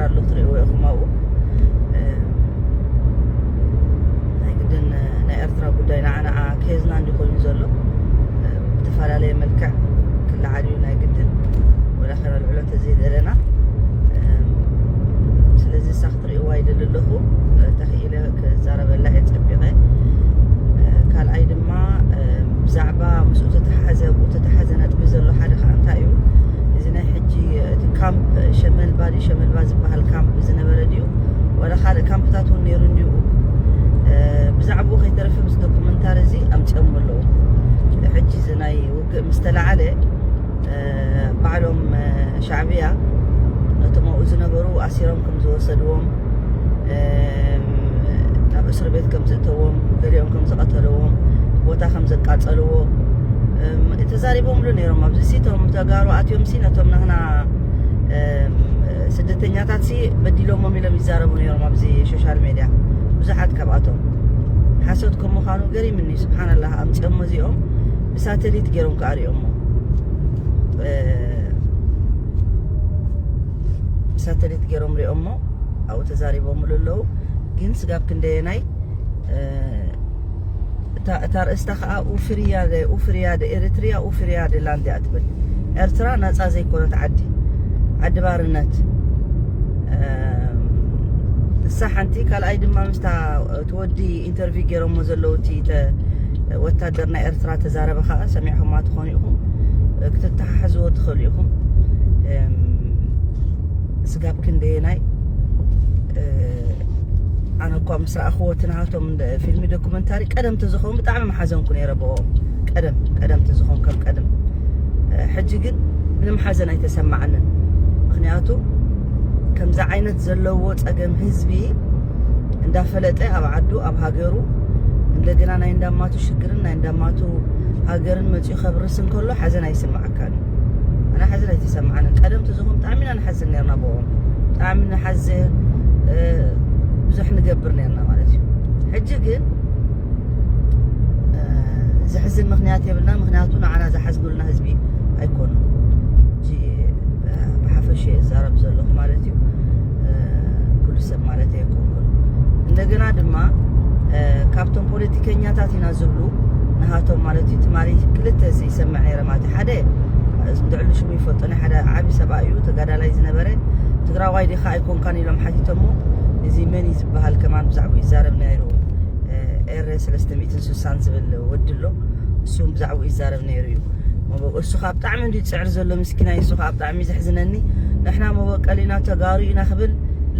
ኣሎ ክትሪእዎ ኢኹም ኣብኡ። ናይ ግድን ናይ ኤርትራ ጉዳይ ንዓና ከየዝና እንዲ ኮይኑ ዘሎ ብተፈላለየ መልክዕ ክለዓል እዩ ናይ ግድን፣ ወላ ከነልዕሎ እንተዘይደለና። ስለዚ እሳ ክትሪእዋ ይደሊ ኣለኹ። ተኽኢለ ክዛረበላ እየ ጸቢቐ። ካልኣይ ድማ ብዛዕባ ምስኡ ተተሓዘ ብኡ ተተሓዘ ነጥቢ ዘሎ ሓደ ከዓ እንታይ እዩ፣ እዚ ናይ ሕጂ እቲ ካምፕ ሸመልባ ድዩ ሸመልባ ዝበሃል ካምፕ ዝነበረ ድዩ፣ ወላ ካልእ ካምፕታት እውን ነይሩ እንዲኡ። ብዛዕባኡ ከይተረፈ ምስ ዶኩመንታሪ እዚ ኣምፅኦም ኣለዉ። ሕጂ እዚ ናይ ውግእ ምስ ተላዓለ ባዕሎም ሻዕብያ ነቶም ኣብኡ ዝነበሩ ኣሲሮም ከም ዝወሰድዎም፣ ናብ እስር ቤት ከም ዝእተዎም፣ ገሊኦም ከም ዝቐተልዎም፣ ቦታ ከም ዘቃጸልዎ ተዛሪቦምሉ ነይሮም። ኣብዚ ሲ እቶም ተጋሩ ኣትዮም ሲ ነቶም ናህና ስደተኛታት ሲ በዲሎሞም ኢሎም ይዛረቡ ነይሮም ኣብዚ ሶሻል ሜድያ። ብዙሓት ካብኣቶም ሓሶት ከም ምዃኑ ገሪምኒ። ስብሓንላህ፣ ኣምፅኦሞ እዚኦም ብሳተሊት ገይሮም ክኣርዮሞ ብሳተሊት ገይሮም ሪኦሞ ኣብኡ ተዛሪቦምሉ ኣለዉ። ግን ስጋብ ክንደየናይ እታ ርእስታ ከዓ ኡፍርያ ደ ኡፍርያ ደ ኤርትርያ ኡፍርያ ደ ላንድ እያ ትብል። ኤርትራ ናፃ ዘይኮነት ዓዲ፣ ዓዲ ባርነት። እሳ ሓንቲ። ካልኣይ ድማ ምስታ እቲ ወዲ ኢንተርቪው ገይሮሞ ዘለዉ እቲ ወታደር ናይ ኤርትራ ተዛረበ ከዓ ሰሚዕኹማ ትኾኑ ኢኹም። ክትተሓሕዝዎ ትኽእሉ ኢኹም። ስጋብ ክንደየናይ ኣነ እኳ ምስ ረኣኽዎ እቲ ናሃቶም ፊልሚ ዶኩመንታሪ ቀደም ተዝኸውን ብጣዕሚ ምሓዘንኩ ነይረ ብኦም። ቀደም ቀደም ተዝኸውን ከም ቀደም። ሕጂ ግን ምንም ሓዘን ኣይተሰማዓንን። ምክንያቱ ከምዚ ዓይነት ዘለዎ ፀገም ህዝቢ እንዳፈለጠ ኣብ ዓዱ ኣብ ሃገሩ እንደገና ናይ እንዳማቱ ሽግርን ናይ እንዳማቱ ሃገርን መፂኡ ከብርስ እንከሎ ሓዘን ኣይስማዓካን እዩ። ኣነ ሓዘን ኣይተሰማዓንን። ቀደም ተዝኾን ብጣዕሚ ኢና ንሓዝን ነርና ብኦም። ብጣዕሚ ንሓዝን፣ ብዙሕ ንገብር ነርና ማለት እዩ። ሕጂ ግን ዘሕዝን ምክንያት የብልና። ምክንያቱ ንዓና ዝሓዝኑልና ህዝቢ ኣይኮኑ። ብሓፈሽ እዛረብ ዘለኹ ማለት እዩ። ኩሉ ሰብ ማለት ኣይኮንኩን። እንደገና ድማ ካብቶም ፖለቲከኛታት ኢና ዝብሉ ንሃቶም ማለት እዩ። ትማሊ ክልተ ይሰምዕ ነይረ ማለት እዩ። ሓደ ልዕሊ ሽሙ ይፈልጦ ናይ ሓደ ዓቢ ሰብኣይ እዩ፣ ተጋዳላይ ዝነበረ። ትግራዋይ ዲኻ ኣይኮንካን ኢሎም ሓቲቶሞ። እዚ መን እዩ ዝበሃል ከማን ብዛዕባኡ ይዛረብ ነይሩ። ኤረ ሰለስተ ሚእትን ስሳን ዝብል ወዲ ኣሎ። እሱ ብዛዕባኡ ይዛረብ ነይሩ እዩ። እሱ ከዓ ብጣዕሚ እንዲ ፅዕር ዘሎ ምስኪናይ፣ እሱ ከዓ ብጣዕሚ ዘሕዝነኒ። ንሕና መበቀል ኢና፣ ተጋሩ ኢና ክብል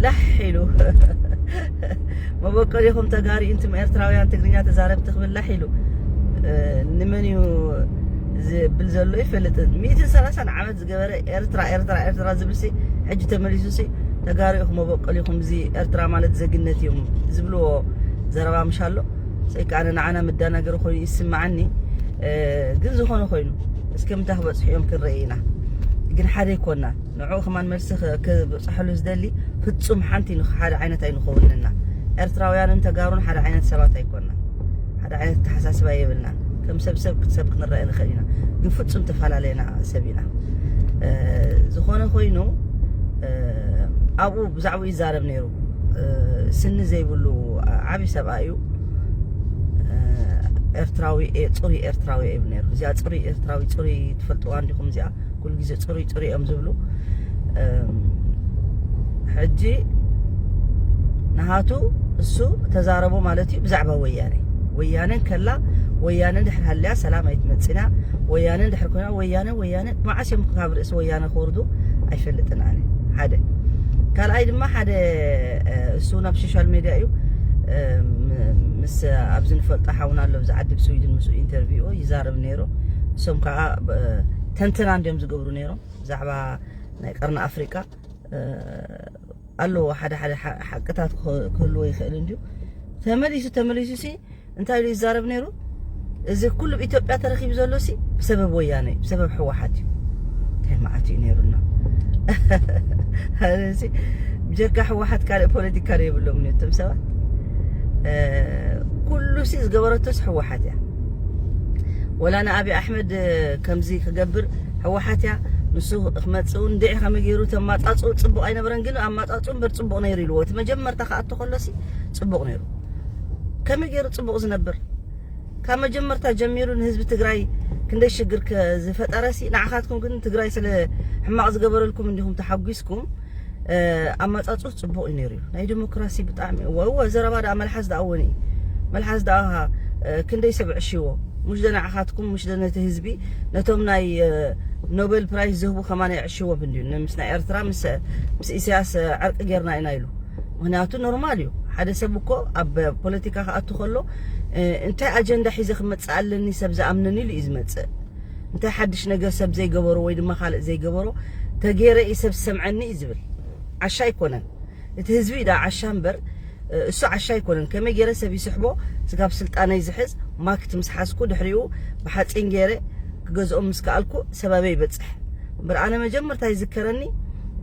ላሕ ኢሉ። መበቀል ኢኹም ተጋሩ፣ እንትም ኤርትራውያን ትግርኛ ተዛረብቲ ክብል ላሕ ኢሉ። ንመን እዩ ዝብል ዘሎ ይፈልጥን። ሚእትን ሰላሳን ዓመት ዝገበረ ኤርትራ ኤርትራ ኤርትራ ዝብል ሲ ሕጂ ተመሊሱ ሲ ተጋሩ ኢኹም መበቀል ኢኹም፣ እዚ ኤርትራ ማለት ዘግነት እዮም ዝብልዎ ዘረባ ምሽ ኣሎ። ሰይ ከኣነ ንዓና መዳናገሪ ኮይኑ ይስማዓኒ። ግን ዝኾነ ኮይኑ እስከ ምንታይ ክበፅሑ እዮም ክንርኢ ኢና። ግን ሓደ ይኮና ንዕኡ ከማን መልሲ ክብፅሐሉ ዝደሊ ፍጹም ሓንቲ ሓደ ዓይነት ኣይንኸውንና። ኤርትራውያንን ተጋሩን ሓደ ዓይነት ሰባት ኣይኮና። ሓደ ዓይነት ተሓሳስባ የብልናን። ከም ሰብ ሰብ ክትሰብ ክንረአ ንኽእል ኢና፣ ግን ፍጹም ተፈላለየና ሰብ ኢና። ዝኾነ ኮይኑ ኣብኡ ብዛዕባኡ ይዛረብ ነይሩ። ስኒ ዘይብሉ ዓብዪ ሰብኣይ እዩ። ኤርትራዊ እየ፣ ጽሩይ ኤርትራዊ እየ ይብል ነይሩ። እዚኣ ጽሩይ ኤርትራዊ፣ ጽሩይ ትፈልጥዋ እንዲኹም እዚኣ ኩሉ ግዜ ጽሩይ ጽሩይ እዮም ዝብሉ። ሕጂ ንሃቱ እሱ ተዛረቦ ማለት እዩ ብዛዕባ ወያነ። ወያነ ከላ ወያነ ድሕር ሃልያ ሰላም ኣይትመጽና። ወያነ ድሕር ኮይና ወያነ ወያነ መዓስ እዮም ካብ ርእሲ ወያነ ክወርዱ ኣይፈልጥን ኣነ። ሓደ ካልኣይ ድማ ሓደ እሱ ናብ ሶሻል ሜድያ እዩ ምስ ኣብዚ ንፈልጦ ሓውና ኣሎ ብዚ ዓዲ ብስዊድን ምስኡ ኢንተርቪው ይዛረብ ነይሩ። እሶም ከዓ ተንተና እንዲዮም ዝገብሩ ነይሮም ብዛዕባ ናይ ቀርኒ ኣፍሪቃ። ኣለዎ ሓደ ሓደ ሓቅታት ክህልዎ ይኽእል እንድዩ። ተመሊሱ ተመሊሱ ሲ እንታይ ኢሉ ይዛረብ ነይሩ? እዚ ኩሉ ኣብ ኢትዮጵያ ተረኺቡ ዘሎ ሲ ብሰበብ ወያነ እዩ፣ ብሰበብ ህወሓት እዩ። እንታይ መዓት እዩ ነይሩና? እዚ ብጀካ ህወሓት ካልእ ፖለቲካ ዶ የብሎም ነቶም ሰባት? ኩሉ ሲ ዝገበረቶስ ህወሓት እያ። ወላ ንኣብይ ኣሕመድ ከምዚ ክገብር ህወሓት እያ። ንሱ ክመፅኡ እንድዒ ከመይ ገይሩ ተማፃፅኡ ፅቡቕ ኣይነበረን፣ ግን ኣማፃፅኡ እምበር ፅቡቕ ነይሩ ኢልዎ። እቲ መጀመርታ ክኣቱ ከሎሲ ፅቡቕ ነይሩ። ከመይ ገይሩ ፅቡቕ ዝነብር? ካብ መጀመርታ ጀሚሩ ንህዝቢ ትግራይ ክንደይ ሽግር ከ-፣ ዝፈጠረሲ ንዓኻትኩም ግን ትግራይ ስለ ሕማቕ ዝገበረልኩም እንዲኹም ተሓጒስኩም። ኣማፃፅኡ ፅቡቕ እዩ ነይሩ እዩ። ናይ ዲሞክራሲ ብጣዕሚ እወ እወ ዘረባ ደኣ መልሓስ ደኣ እውን እዩ። መልሓስ ደኣ ክንደይ ሰብ ዕሽዎ? ሙሽ ደናዕኻትኩም ሙሽ ደነቲ ህዝቢ ነቶም ናይ ኖበል ፕራይዝ ዝህቡ ከማን ይዕሽዎም እንድዩ። ምስ ናይ ኤርትራ ምስ ምስ ኢሳያስ ዕርቂ ጌርና ኢና ኢሉ። ምክንያቱ ኖርማል እዩ። ሓደ ሰብ እኮ ኣብ ፖለቲካ ክኣቱ ከሎ እንታይ ኣጀንዳ ሒዘ ክመፅእ ኣለኒ ሰብ ዝኣምነኒ ኢሉ እዩ ዝመፅእ። እንታይ ሓድሽ ነገር ሰብ ዘይገበሮ ወይ ድማ ካልእ ዘይገበሮ ተገይረ እዩ ሰብ ዝሰምዐኒ እዩ ዝብል። ዓሻ ኣይኮነን። እቲ ህዝቢ እዩ ደኣ ዓሻ እምበር እሱ ዓሻ ኣይኮነን። ከመይ ገይረ ሰብ ይስሕቦ? ስጋብ ስልጣነይ ዝሕዝ ማክት ምስ ሓዝኩ ድሕሪኡ ብሓፂን ገይረ ክገዝኦም ምስ ከኣልኩ ሰበበይ ይበፅሕ። እምበር ኣነ መጀመርታ ይዝከረኒ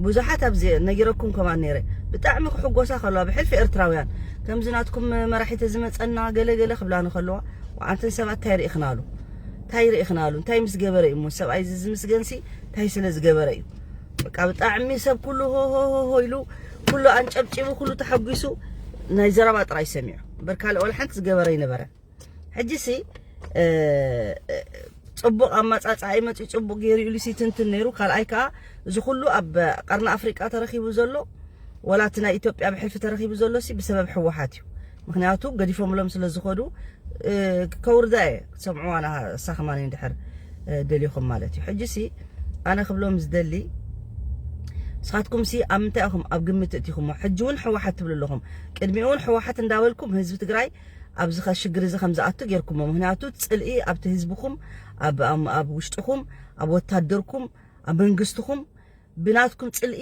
ብዙሓት ኣብዚ ነጊረኩም ከማን ነይረ። ብጣዕሚ ክሕጎሳ ከለዋ ብሕልፊ ኤርትራውያን ከምዚ ናትኩም መራሒ ተዝመፀና ገለ ገለ ክብላኒ ከለዋ ወዓንተን ሰባት እንታይ ርኢኽናሉ? እንታይ ርኢኽናሉ? እንታይ ምስ ገበረ እዩ እሞ ሰብኣይ እዚ ዝምስገንሲ እንታይ ስለ ዝገበረ እዩ? በቃ ብጣዕሚ ሰብ ኩሉ ሆሆሆ ኢሉ ኩሉ ኣንጨብጪቡ ኩሉ ተሓጒሱ ናይ ዘረባ ጥራይ ሰሚዑ እምበር ካልእ ወላ ሓንቲ ዝገበረ ይነበረ። ሕጂ ሲ ጽቡቕ ኣማጻጽኣ ይመጽእ ጽቡቕ ገይሩ ኢሉ ሲ ትንትን ነይሩ። ካልኣይ ከዓ እዚ ኩሉ ኣብ ቀርኒ ኣፍሪቃ ተረኺቡ ዘሎ ወላ እቲ ናይ ኢትዮጵያ ብሕልፊ ተረኺቡ ዘሎ ሲ ብሰበብ ህወሓት እዩ። ምክንያቱ ገዲፎምሎም ስለ ዝኸዱ ከውርዳ እየ ክትሰምዕዋ ንሳ ከማን እንድሕር ደሊኹም ማለት እዩ። ሕጂ ሲ ኣነ ክብሎም ዝደሊ ንስኻትኩም ሲ ኣብ ምንታይ ኢኹም ኣብ ግምት እቲኹሞ? ሕጂ እውን ህወሓት ትብሉ ኣለኹም። ቅድሚኡ እውን ህወሓት እንዳበልኩም ህዝቢ ትግራይ ኣብዚ ሽግር እዚ ከም ዝኣቱ ጌርኩሞ። ምክንያቱ ፅልኢ ኣብቲ ህዝብኹም ኣብ ውሽጥኹም ኣብ ወታደርኩም ኣብ መንግስትኹም ብናትኩም ፅልኢ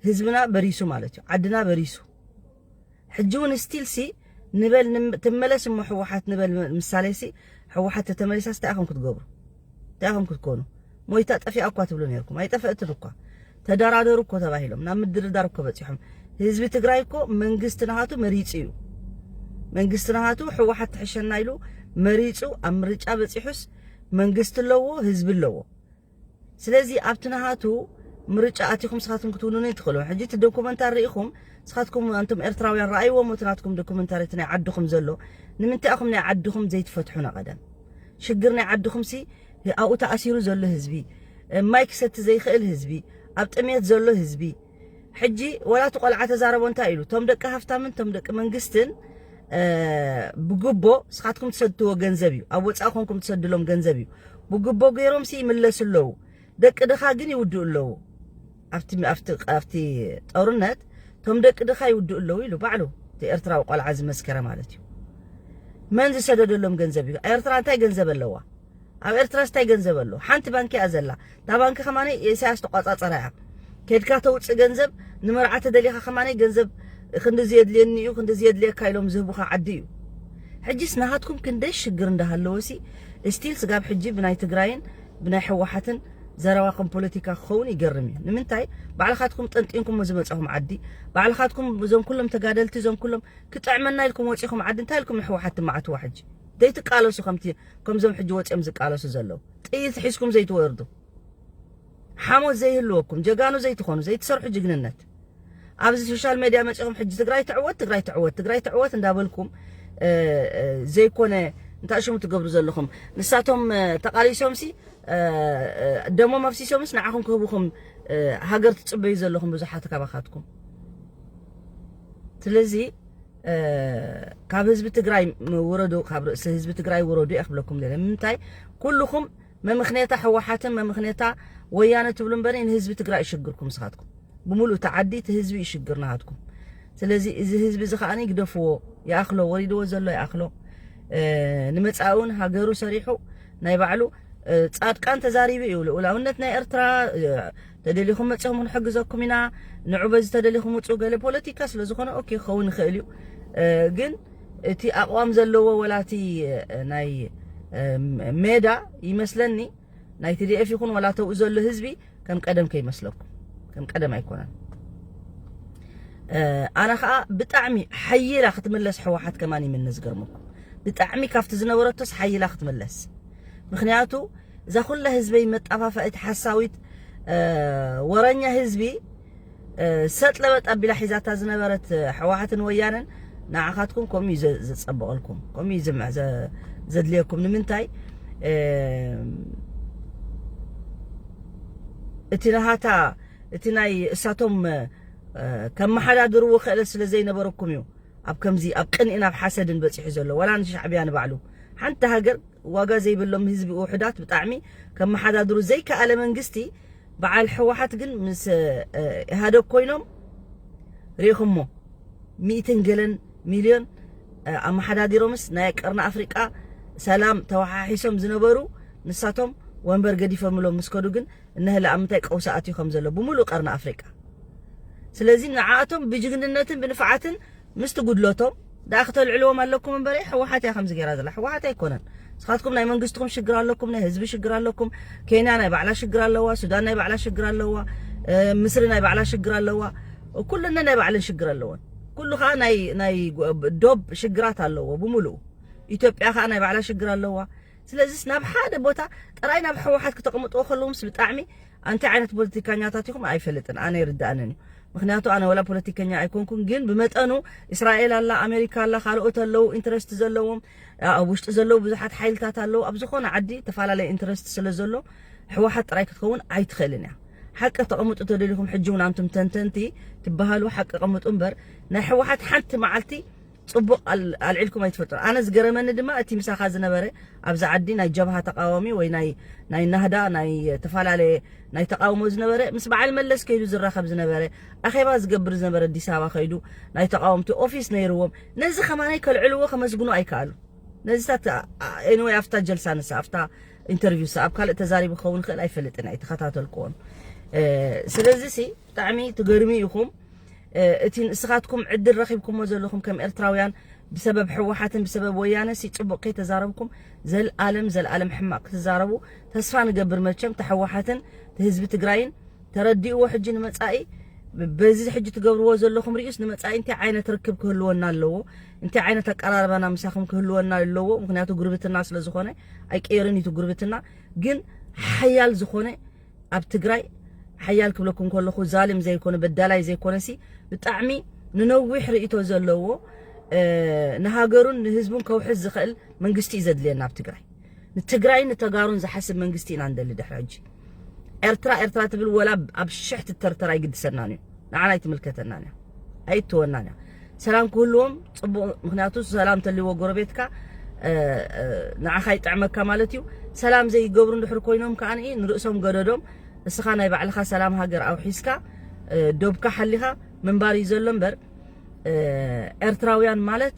ህዝብና በሪሱ ማለት እዩ። ዓድና በሪሱ። ሕጂ እውን ስቲል ሲ ንበል ትመለስ እሞ ህወሓት ንበል ምሳሌ ሲ ህወሓት ተተመሊሳ እንታይ ኢኹም ክትገብሩ? እንታይ ኢኹም ክትኮኑ? ሞይታ ጠፊኣ እኳ ትብሉ ነርኩም። ኣይጠፈእትን እኳ። ተደራደሩ እኮ ተባሂሎም ናብ ምድርዳር እኮ በፂሖም። ህዝቢ ትግራይ እኮ መንግስቲ ናሃቱ መሪፁ እዩ። መንግስቲ ናሃቱ ህወሓት ትሕሸና ኢሉ መሪፁ ኣብ ምርጫ በፂሑስ መንግስቲ ኣለዎ፣ ህዝቢ ኣለዎ። ስለዚ ኣብቲ ናሃቱ ምርጫ ኣቲኹም ስኻትኩም ክትውንኑ ይትኽእሉ። ሕጂ እቲ ዶኩመንታሪ ርኢኹም ስኻትኩም ኣንቶም ኤርትራውያን ረኣይዎም እቲ ናትኩም ዶኩመንታሪ እቲ ናይ ዓድኹም ዘሎ ንምንታይ ኢኹም ናይ ዓድኹም ዘይትፈትሑና ቀደም ሽግር ናይ ዓድኹም ሲ ኣብኡ ተኣሲሩ ዘሎ ህዝቢ ማይ ክሰቲ ዘይኽእል ህዝቢ ኣብ ጥሜት ዘሎ ህዝቢ ሕጂ ወላ እቲ ቆልዓ ተዛረቦ እንታይ ኢሉ ቶም ደቂ ሃፍታምን ቶም ደቂ መንግስትን ብግቦ ስኻትኩም ትሰድዎ ገንዘብ እዩ ኣብ ወፃኢ ኮንኩም ትሰድሎም ገንዘብ እዩ ብግቦ ገይሮም ሲ ይምለሱ ኣለዉ ደቂ ድኻ ግን ይውድኡ ኣለዉ ኣብቲ ኣብቲ ኣብቲ ጦርነት ቶም ደቂ ድኻ ይውድኡ ኣለዉ ኢሉ ባዕሉ እቲ ኤርትራዊ ቆልዓ ዝመስከረ ማለት እዩ መን ዝሰደደሎም ገንዘብ እዩ ኤርትራ እንታይ ገንዘብ ኣለዋ ኣብ ኤርትራ ስታይ ገንዘብ ኣሎ ሓንቲ ባንኪ እያ ዘላ እታ ባንኪ ከማነ ኢሳያስ ተቋጻጸራ እያ ከድካ ተውፅእ ገንዘብ ንመርዓ ተደሊኻ ከማነ ገንዘብ ክንዲ ዝየድልየኒ እዩ ክንዲ ዝየድልየካ ኢሎም ዝህቡኻ ዓዲ እዩ ሕጂስ ናሃትኩም ክንደይ ሽግር እንዳሃለወሲ ስቲል ስጋብ ሕጂ ብናይ ትግራይን ብናይ ሕወሓትን ዘረባኹም ፖለቲካ ክኸውን ይገርም እዩ ንምንታይ ባዕልኻትኩም ጠንጢንኩም ዝመፀኹም ዓዲ ባዕልኻትኩም እዞም ኩሎም ተጋደልቲ እዞም ኩሎም ክጥዕመና ኢልኩም ወፂኹም ዓዲ እንታይ ኢልኩም ንሕወሓት ትማዕትዋ ሕጂ ዘይትቃለሱ ከምቲ ከምዞም ሕጂ ወፂኦም ዝቃለሱ ዘለዉ ጥይት ሒዝኩም ዘይትወርዱ ሓሞት ዘይህልወኩም ጀጋኑ ዘይትኾኑ ዘይትሰርሑ ጅግንነት ኣብዚ ሶሻል ሜድያ መፂኹም ሕጂ ትግራይ ትዕወት ትግራይ ትዕወት ትግራይ ትዕወት እንዳበልኩም ዘይኮነ እንታይ ሽሙ ትገብሩ ዘለኹም ንሳቶም ተቃሊሶም ሲ ደሞም ኣፍሲሶምስ ንዓኹም ክህቡኹም ሃገር ትፅበዩ ዘለኹም ብዙሓት ካባኻትኩም ስለዚ ካብ ህዝቢ ትግራይ ውረዱ ካብ ርእሲ ህዝቢ ትግራይ ውረዱ እየ ክብለኩም ደለ ንምንታይ ኩልኹም መምኽኔታ ህወሓትን መምኽኔታ ወያነ ትብሉ እምበር ንህዝቢ ትግራይ ይሽግርኩም ንስኻትኩም ብምሉእ እቲ ዓዲ እቲ ህዝቢ ይሽግር ናሃትኩም ስለዚ እዚ ህዝቢ እዚ ከዓ ግደፍዎ ይኣኽሎ ወሪድዎ ዘሎ ይኣኽሎ ንመፃኢ እውን ሃገሩ ሰሪሑ ናይ ባዕሉ ፃድቃን ተዛሪቡ እዩ ልኡላውነት ናይ ኤርትራ ተደሊኹም መፅኹም ክንሕግዘኩም ኢና ንዑ በዚ ተደሊኹም ውፁ ገለ ፖለቲካ ስለ ዝኾነ ኦኬ ክኸውን ይኽእል እዩ ግን እቲ ኣቕዋም ዘለዎ ወላ እቲ ናይ ሜዳ ይመስለኒ ናይ ቲ ዲ ኤፍ ይኹን ወላ ተብኡ ዘሎ ህዝቢ ከም ቀደም ከይመስለኩም ከም ቀደም ኣይኮነን ኣነ ከዓ ብጣዕሚ ሓይላ ክትምለስ ሕወሓት ከማን ይምነ ዝገርመኩም ብጣዕሚ ካብቲ ዝነበረቶስ ሓይላ ክትምለስ ምክንያቱ እዛ ኩላ ህዝበይ መጣፋፋኢት ሓሳዊት ወረኛ ህዝቢ ሰጥ ለበጥ ኣቢላ ሒዛታ ዝነበረት ሕወሓትን ወያነን ንዓኻትኩም ከምኡ እዩ ዘፀበቐልኩም፣ ከምኡ እዩ ዘድልየኩም። ንምንታይ? እቲ ናሃታ እቲ ናይ እሳቶም ከመሓዳድርዎ ክእለት ስለ ዘይነበረኩም እዩ ኣብ ከምዚ ኣብ ቅንኢ ናብ ሓሰድን በፂሑ ዘሎ። ዋላ ንሻዕብያ ንባዕሉ ሓንቲ ሃገር ዋጋ ዘይብሎም ህዝቢ ውሑዳት ብጣዕሚ ከመሓዳድሩ ዘይከኣለ መንግስቲ በዓል ሕወሓት ግን ምስ ኢህኣደግ ኮይኖም ሪኢኹሞ ሚእትን ገለን ሚልዮን ኣመሓዳዲሮምስ ናይ ቀርኒ ኣፍሪቃ ሰላም ተወሓሒሶም ዝነበሩ ንሳቶም ወንበር ገዲፎምሎም ምስ ከዱ ግን እነህለ ኣብ ምንታይ ቀውሲ ኣትዩ ከም ዘሎ ብምሉእ ቀርኒ ኣፍሪቃ። ስለዚ ንዓኣቶም ብጅግንነትን ብንፍዓትን ምስቲ ጉድለቶም ደኣ ክተልዕልዎም ኣለኩም እምበረ ሕወሓት እያ ከምዚ ገይራ ዘላ። ሕወሓት ኣይኮነን። ንስኻትኩም ናይ መንግስትኩም ሽግር ኣለኩም፣ ናይ ህዝቢ ሽግር ኣለኩም። ኬንያ ናይ ባዕላ ሽግር ኣለዋ፣ ሱዳን ናይ ባዕላ ሽግር ኣለዋ፣ ምስሪ ናይ ባዕላ ሽግር ኣለዋ። ኩሉነ ናይ ባዕለን ሽግር ኣለወን። ኩሉ ከዓ ናይ ናይ ዶብ ሽግራት ኣለዎ ብምሉኡ። ኢትዮጵያ ከዓ ናይ ባዕላ ሽግር ኣለዋ። ስለዚስ ናብ ሓደ ቦታ ጥራይ ናብ ሕወሓት ክተቕምጥዎ ከለውምስ ብጣዕሚ ኣንቲ ዓይነት ፖለቲካኛታት ኢኹም ኣይፈልጥን፣ ኣነ ይርዳእንን እዩ። ምክንያቱ ኣነ ወላ ፖለቲከኛ ኣይኮንኩን፣ ግን ብመጠኑ እስራኤል ኣላ፣ ኣሜሪካ ኣላ፣ ካልኦት ኣለዉ ኢንትረስት ዘለዎም ኣብ ውሽጢ ዘለዉ ብዙሓት ሓይልታት ኣለዉ። ኣብ ዝኾነ ዓዲ ተፈላለየ ኢንትረስት ስለ ዘሎ ሕወሓት ጥራይ ክትከውን ኣይትኽእልን እያ። ሓቂ ተቐምጡ ተደሊኹም ሕጂ እውን ኣንቱም ተንተንቲ ትበሃሉ ሓቂ ቀምጡ እምበር ናይ ሕወሓት ሓንቲ መዓልቲ ፅቡቕ ኣልዒልኩም ኣይትፈልጡ። ኣነ ዝገረመኒ ድማ እቲ ምሳኻ ዝነበረ ኣብዚ ዓዲ ናይ ጀብሃ ተቃዋሚ ወይ ናይ ናይ ናህዳ ናይ ተፈላለየ ናይ ተቃውሞ ዝነበረ ምስ በዓል መለስ ከይዱ ዝራኸብ ዝነበረ ኣኼባ ዝገብር ዝነበረ ኣዲስ ኣበባ ከይዱ ናይ ተቃወምቲ ኦፊስ ነይርዎም ነዚ ከማናይ ከልዕልዎ ከመስግኑ ኣይከኣሉ። ነዚታት ኤንወይ ኣብታ ጀልሳ ንሳ ኣብታ ኢንተርቪው ሳ ኣብ ካልእ ተዛሪቡ ክኸውን ይኽእል ኣይፈልጥን ኣይተኸታተልክዎን። ስለዚ ሲ ብጣዕሚ ትገርሚ ኢኹም። እቲ ንስኻትኩም ዕድል ረኺብኩሞ ዘለኹም ከም ኤርትራውያን ብሰበብ ሕወሓትን ብሰበብ ወያነ ሲ ፅቡቕ ከይተዛረብኩም ዘልኣለም ዘልኣለም ሕማቕ ክትዛረቡ ተስፋ ንገብር። መቸም ተሕወሓትን ህዝቢ ትግራይን ተረዲእዎ ሕጂ ንመፃኢ በዚ ሕጂ ትገብርዎ ዘለኹም ሪኡስ ንመፃኢ እንታይ ዓይነት ርክብ ክህልወና ኣለዎ? እንታይ ዓይነት ኣቀራርባና ምሳኹም ክህልወና ኣለዎ? ምክንያቱ ጉርብትና ስለ ዝኾነ ኣይቀየርን እዩ እቲ ጉርብትና። ግን ሓያል ዝኾነ ኣብ ትግራይ ሓያል ክብለኩም ከለኹ ዛልም ዘይኮነ በዳላይ ዘይኮነ ሲ ብጣዕሚ ንነዊሕ ርእይቶ ዘለዎ ንሃገሩን ንህዝቡን ከውሕስ ዝኽእል መንግስቲ እዩ ዘድልየና ኣብ ትግራይ። ንትግራይን ንተጋሩን ዝሓስብ መንግስቲ ኢና ንደሊ ድሕሪ ሕጂ። ኤርትራ ኤርትራ ትብል ወላ ኣብ ሽሕ ትተርተር ኣይግድሰናን እዩ። ንዓና ኣይትምልከተናን እያ። ኣይትወናን እያ። ሰላም ክህልዎም ፅቡቕ፣ ምክንያቱ ሰላም ተልዎ ጎረቤትካ ንዓኻ ይጥዕመካ ማለት እዩ። ሰላም ዘይገብሩ እንድሕር ኮይኖም ከዓ ንርእሶም ገደዶም። እስኻ ናይ ባዕልኻ ሰላም ሃገር ኣውሒስካ ዶብካ ሓሊኻ ምንባር እዩ ዘሎ እምበር ኤርትራውያን ማለት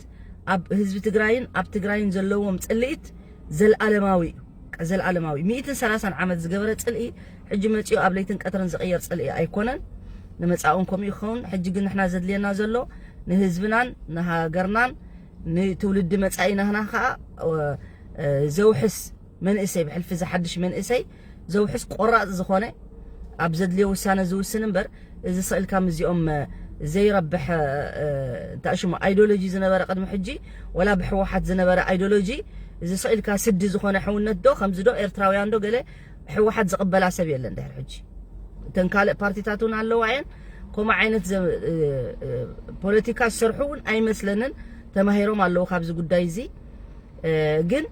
ኣብ ህዝቢ ትግራይን ኣብ ትግራይን ዘለዎም ፅልኢት ዘልኣለማዊ እዩ። ዘልኣለማዊ ሚእትን ሰላሳን ዓመት ዝገበረ ፅልኢ ሕጂ መፂኡ ኣብ ለይትን ቀትርን ዝቕየር ፅልኢ ኣይኮነን። ንመፃኡን ከምኡ ይኸውን። ሕጂ ግን ንሕና ዘድልየና ዘሎ ንህዝብናን ንሃገርናን ንትውልዲ መፃኢ ናህና ከዓ ዘውሕስ መንእሰይ ብሕልፊ ዝሓድሽ መንእሰይ ዘውሕስ ቆራፅ ዝኾነ ኣብ ዘድልዮ ውሳነ ዝውስን እምበር እዚ ስእልካ ምዚኦም ዘይረብሕ እንታይ ሽሙ ኣይዶሎጂ ዝነበረ ቅድሚ ሕጂ ወላ ብሕወሓት ዝነበረ ኣይዶሎጂ እዚ ስእልካ ስዲ ዝኾነ ሕውነት ዶ ከምዚ ዶ ኤርትራውያን ዶ ገለ ሕወሓት ዝቕበላ ሰብ የለን ድሕሪ ሕጂ። እተን ካልእ ፓርቲታት እውን ኣለዋ እየን ከምኡ ዓይነት ፖለቲካ ዝሰርሑ እውን ኣይመስለንን። ተማሂሮም ኣለዉ ካብዚ ጉዳይ እዚ። ግን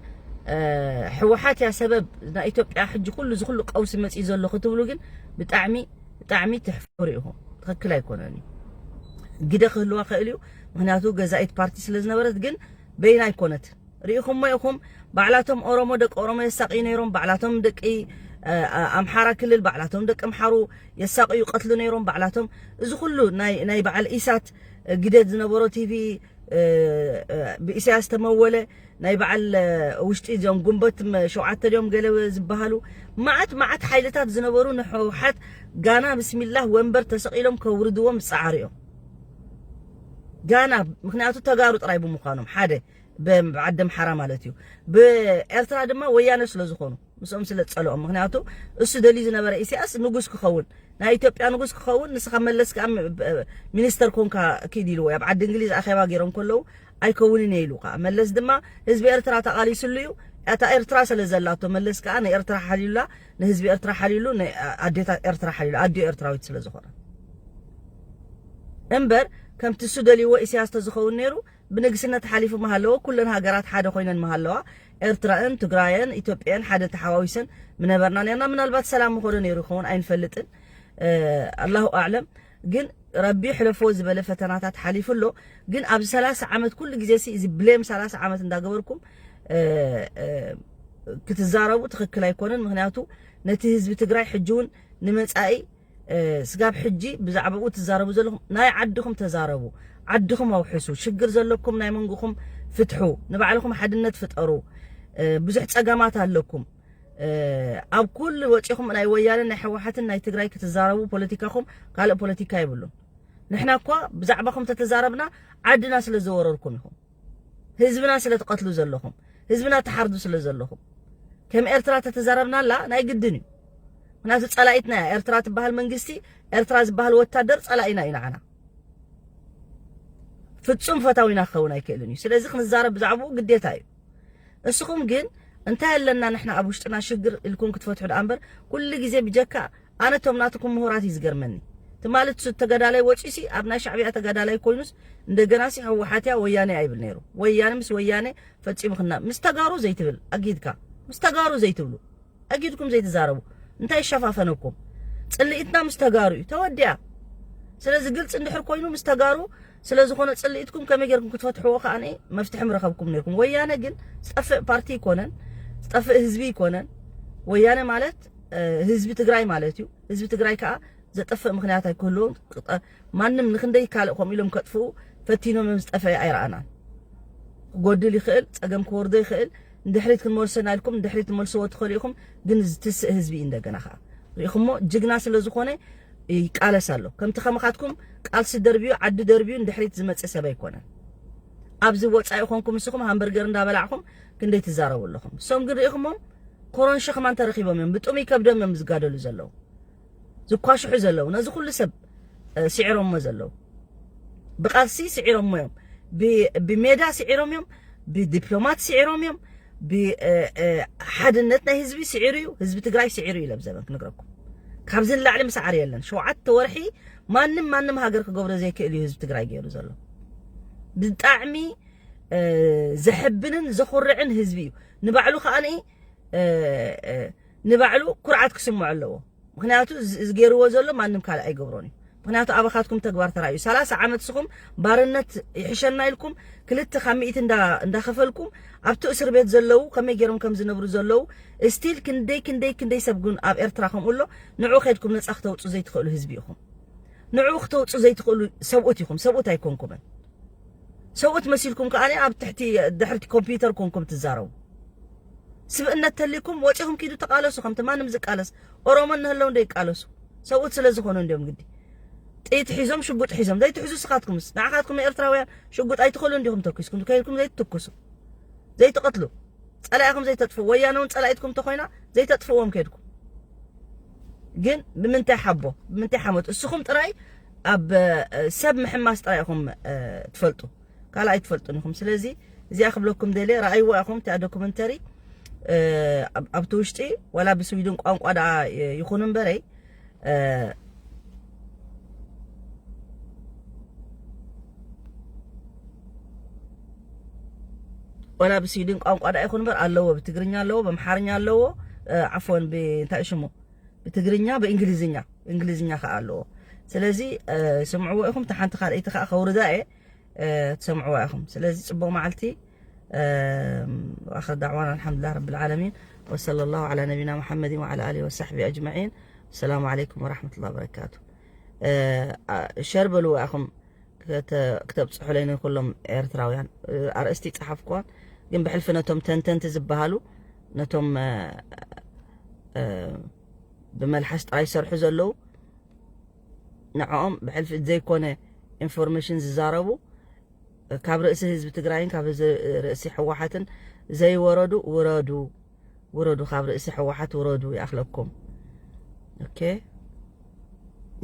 ሕወሓት እያ ሰበብ ናይ ኢትዮጵያ ሕጂ ኩሉ እዚ ኩሉ ቀውሲ መፂኡ ዘሎ ክትብሉ ግን ብጣዕሚ ብጣዕሚ ትሕፍሩ ኢኹም። ትኽክል ኣይኮነን እዩ። ግደ ክህልዋ ክእል እዩ። ምክንያቱ ገዛኢት ፓርቲ ስለ ዝነበረት ግን በይና ኣይኮነትን። ርኢኹሞ ኢኹም። ባዕላቶም ኦሮሞ ደቂ ኦሮሞ የሳቅዩ ነይሮም። ባዕላቶም ደቂ ኣምሓራ ክልል ባዕላቶም ደቂ ኣምሓሩ የሳቅዩ ቀትሉ ነይሮም። ባዕላቶም እዚ ኩሉ ናይ ናይ በዓል ኢሳት ግደ ዝነበሮ ቲቪ ብኢሳያስ ተመወለ ናይ በዓል ውሽጢ እዚኦም ጉንበት ሸውዓተ ድዮም ገለ ዝበሃሉ መዓት መዓት ሓይልታት ዝነበሩ ንሕወሓት ጋና ብስሚላህ ወንበር ተሰቒሎም ከውርድዎም ዝፀዓሩ እዮም። ጋና ምክንያቱ ተጋሩ ጥራይ ብምዃኖም ሓደ ብዓዲ ኣምሓራ ማለት እዩ። ብኤርትራ ድማ ወያነ ስለ ዝኾኑ ምስኦም ስለ ዝፀልኦም ምክንያቱ እሱ ደልዩ ዝነበረ ኢሳያስ ንጉስ ክኸውን ናይ ኢትዮጵያ ንጉስ ክኸውን ንስኻ መለስ ከዓ ሚኒስተር ኮንካ ኪድ ኢልዎ ኣብ ዓዲ እንግሊዝ ኣኼባ ገይሮም ከለዉ ኣይከውንን እየ ኢሉ ከዓ መለስ ድማ ህዝቢ ኤርትራ ተቓሊስሉ እዩ እታ ኤርትራ ስለ ዘላቶ፣ መለስ ከኣ ንኤርትራ ሓልዩላ፣ ንህዝቢ ኤርትራ ሓልዩሉ፣ ንኣዴታት ኤርትራ ሓልዩሉ፣ ኣዲኡ ኤርትራዊት ስለ ዝኾነ እምበር፣ ከምቲ እሱ ደልይዎ ኢሳያስ ተዝኸውን ነይሩ፣ ብንግስነት ሓሊፉ ምሃለዎ፣ ኩለን ሃገራት ሓደ ኮይነን ምሃለዋ፣ ኤርትራን ትግራየን ኢትዮጵያን ሓደ ተሓዋዊሰን ምነበርና ነርና። ምናልባት ሰላም ምኾነ ነይሩ ይኸውን፣ ኣይንፈልጥን። ኣላሁ ኣዕለም። ግን ረቢ ሕለፎ ዝበለ ፈተናታት ሓሊፉ ኣሎ። ግን ኣብዚ ሰላሳ ዓመት ኩሉ ግዜ ሲ እዚ ብሌም ሰላሳ ዓመት እንዳገበርኩም ክትዛረቡ ትኽክል ኣይኮነን። ምክንያቱ ነቲ ህዝቢ ትግራይ ሕጂ እውን ንመጻኢ ስጋብ ሕጂ ብዛዕባኡ ትዛረቡ ዘለኹም፣ ናይ ዓድኹም ተዛረቡ፣ ዓድኹም ኣውሕሱ፣ ሽግር ዘለኩም ናይ መንጎኹም ፍትሑ፣ ንባዕልኹም ሓድነት ፍጠሩ። ብዙሕ ጸገማት ኣለኩም። ኣብ ኩሉ ወጺኹም ናይ ወያነን ናይ ሕወሓትን ናይ ትግራይ ክትዛረቡ፣ ፖለቲካኹም ካልእ ፖለቲካ የብሉን። ንሕና እኳ ብዛዕባኹም ተተዛረብና ዓድና ስለ ዘወረርኩም ኢኹም፣ ህዝብና ስለ ትቐትሉ ዘለኹም፣ ህዝብና ትሓርዱ ስለ ዘለኹም፣ ከም ኤርትራ ተተዛረብናላ ናይ ግድን እዩ። ምክንያቱ ጸላኢትና እያ ኤርትራ ትበሃል መንግስቲ፣ ኤርትራ ዝበሃል ወታደር ጸላኢና እዩ ንዓና። ፍጹም ፈታዊና ክኸውን ኣይክእልን እዩ። ስለዚ ክንዛረብ ብዛዕባኡ ግዴታ እዩ። እስኹም ግን እንታይ ኣለና ንሕና ኣብ ውሽጥና ሽግር ኢልኩም ክትፈትሑ ደኣ እምበር፣ ኩሉ ግዜ ብጀካ ኣነ እቶም ናትኩም ምሁራት እዩ ዝገርመኒ። ትማሊ እሱ ተጋዳላይ ወፂሲ ኣብ ናይ ሻዕቢያ ተጋዳላይ ኮይኑስ እንደገና ሲ ህወሓት እያ ወያነ ኣይብል ነይሩ። ወያነ ምስ ወያነ ፈጺሙ ክና-፣ ምስ ተጋሩ ዘይትብል ኣጊድካ፣ ምስ ተጋሩ ዘይትብሉ፣ ኣጊድኩም ዘይትዛረቡ። እንታይ ይሸፋፈነኩም? ጽልኢትና ምስ ተጋሩ እዩ ተወዲኣ። ስለዚ ግልጺ እንድሕር ኮይኑ ምስ ተጋሩ ስለ ዝኾነ ጽልኢትኩም ከመይ ጌርኩም ክትፈትሕዎ ከኣ መፍትሒ ምረኸብኩም ነይርኩም። ወያነ ግን ዝጠፍእ ፓርቲ ይኮነን፣ ዝጠፍእ ህዝቢ ይኮነን። ወያነ ማለት፣ እ፣ ህዝቢ ትግራይ ማለት እዩ። ህዝቢ ትግራይ ከኣ ዘጠፍእ ምክንያት ኣይክህልዎን። ቅጠ-፣ ማንም ንክንደይ ካልእ ከምኡ ኢሎም ከጥፍኡ ፈቲኖም እዮም፣ ዝጠፍአ ኣይረኣናን። ክጎድል ይኽእል፣ ጸገም ክወርዶ ይኽእል። ንድሕሪት ክንመልሶ ኢና ኢልኩም ንድሕሪት ትመልስዎ ትኽእሉ ኢኹም፣ ግን ዝትስእ ህዝቢ እዩ። እንደገና ከኣ ርኢኹሞ፣ ጅግና ስለ ዝኾነ ይቃለስ ኣሎ። ከምቲ ከማኻትኩም ቃልሲ ደርብዩ፣ ዓዲ ደርብዩ ንድሕሪት ዝመጽእ ሰብ ኣይኮነን። ኣብዚ ወጻኢ ኮንኩም ንስኹም ሃምበርገር እንዳበላዕኹም ክንደይ ትዛረቡ ኣለኹም። እሶም ግን ርኢኹሞም፣ ኮሮንሾ ከማን ተረኺቦም እዮም፣ ብጥሙይ ከብዶም እዮም ዝጋደሉ ዘለዉ። ዝኳሽሑ ዘለዉ፣ ነዚ ኩሉ ሰብ፣ እ፣ ስዒሮሞ ዘለዉ። ብቃልሲ ስዒሮሞ እዮም፣ ብ-፣ ብሜዳ ስዒሮም እዮም፣ ብዲፕሎማት ስዒሮም እዮም፣ ብ-፣ እ፣ እ፣ ሓድነት ናይ ህዝቢ ስዒሩ እዩ፣ ህዝቢ ትግራይ ስዒሩ እዩ። ለብዘበን ክነግረኩም፣ ካብዚ ንላዕሊ ምስዓር የለን። ሸውዓተ ወርሒ ማንም፣ ማንም ሃገር ክገብሮ ዘይክእል እዩ ህዝቢ ትግራይ ገይሩ ዘሎ። ብጣዕሚ፣ እ፣ ዘሕብንን ዘኹርዕን ህዝቢ እዩ። ንባዕሉ ከኣ፣ እ፣ እ፣ ንባዕሉ ኩርዓት ክስምዖ ኣለዎ። ምክንያቱ እዚ፣ እዚ ገይርዎ ዘሎ ማንም ካልእ ኣይገብሮን እዩ። ምክንያቱ ኣባኻትኩም ተግባር ተራእዩ። ሰላሳ ዓመት ንስኹም ባርነት ይሕሸና ኢልኩም ክልተ ካብ ሚእቲ እንዳ-፣ እንዳኸፈልኩም ኣብቲ እስር ቤት ዘለዉ ከመይ ገይሮም ከም ዝነብሩ ዘለዉ ስቲል ክንደይ፣ ክንደይ፣ ክንደይ ሰብ ግን ኣብ ኤርትራ ከምኡ ኣሎ። ንዑ ከድኩም ነጻ ክተውጹ ዘይትኽእሉ ህዝቢ ኢኹም። ንዑ ክተውጹ ዘይትኽእሉ ሰብኡት ኢኹም። ሰብኡት ኣይኮንኩምን። ሰብኡት መሲልኩም ከኣ ኣብ ትሕቲ፣ ድሕርቲ ኮምፒውተር ኮንኩም ትዛረቡ። ስብእነት ተሊኩም ወጺኹም ኪዱ ተቃለሱ፣ ከምቲ ማንም ዝቃለስ። ኦሮሞ እንህለው እንደ ይቃለሱ። ሰብኡት ስለ ዝኾኑ እንዲዮም ግዲ። ጥይት ሒዞም፣ ሽጉጥ ሒዞም። ዘይትሕዙ ስኻትኩምስ። ንዓኻትኩም ኤርትራውያን ሽጉጥ ኣይትኽእሉ እንዲኹም ተኩስኩም። ከይድኩም ዘይትትኩሱ። ዘይትቐትሉ። ጸላኢኹም ዘይተጥፍኡ። ወያነ እውን ጸላኢትኩም ተኾይና ዘይተጥፍዎም ከይድኩም። ግን ብምንታይ ሓቦ፣ ብምንታይ ሓሞት? እስኹም ጥራይ ኣብ፣ እ፣ ሰብ ምሕማስ ጥራይ ኢኹም፣ እ፣ ትፈልጡ። ካልእ ኣይትፈልጡን ኢኹም። ስለዚ እዚኣ ክብለኩም ደልየ፣ ረኣይዋ ኢኹም እቲኣ ዶኩመንተሪ፣ እ፣ ኣብ-፣ ኣብቲ ውሽጢ ዋላ ብስዊድን ቋንቋ ደኣ ይ-፣ ይኹን እምበረይ፣ እ፣ ዋላ ብስዊድን ቋንቋ ደኣ ይኹን እምበር ኣለዎ፣ ብትግርኛ ኣለዎ፣ ብኣምሓርኛ ኣለዎ፣ እ፣ ዓፎን፣ ብ-፣ እንታይ ሽሙ? ብትግርኛ፣ ብእንግሊዝኛ፣ እንግሊዝኛ ከኣ ኣለዎ። ስለዚ፣ እ፣ ስምዕዎ ኢኹም፣ እታ ሓንቲ ካልኣይቲ ከኣ ከውርዳ እየ፣ እ፣ ትሰምዕዋ ኢኹም። ስለዚ ጽቡቕ መዓልቲ፣ እ፣ وآخر دعوانا الحمد لله رب العالمين، وصلى الله على نبينا محمد وعلى آله وصحبه أجمعين. السلام عليكم ورحمة الله وبركاته. እ፣ አ-፣ ሸር በልዋ ኢኹም። ክተ-፣ ክተብጽሑለይ ንኩሎም ኤርትራውያን። እ፣ ኣርእስቲ ጸሓፍኩዋን፣ ግን ብሕልፊ ነቶም ተንተንቲ ዝበሃሉ፣ ነቶም፣ እ፣ እ፣ ብመልሓስ ጥራይ ዝሰርሑ ዘለዉ፣ ንዕኦም ብሕልፊ ዘይኮነ ኢንፎርሜሽን ዝዛረቡ፣ ካብ ርእሲ ህዝቢ ትግራይን ካብ ህዝቢ ርእሲ ህወሓትን ዘይወረዱ ውረዱ። ውረዱ፣ ካብ ርእሲ ህወሓት ውረዱ፣ ይኣኽለኩም። ኦኬ፣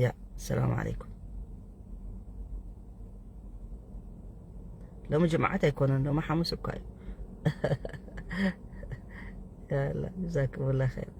ያ፣ ሰላም ዓለይኩም። ሎሚ ጅምዓት ኣይኮነን፣ ሎሚ ሓሙስ እኳ እዩ። ያላ ጀዛኩሙላ ኸይር።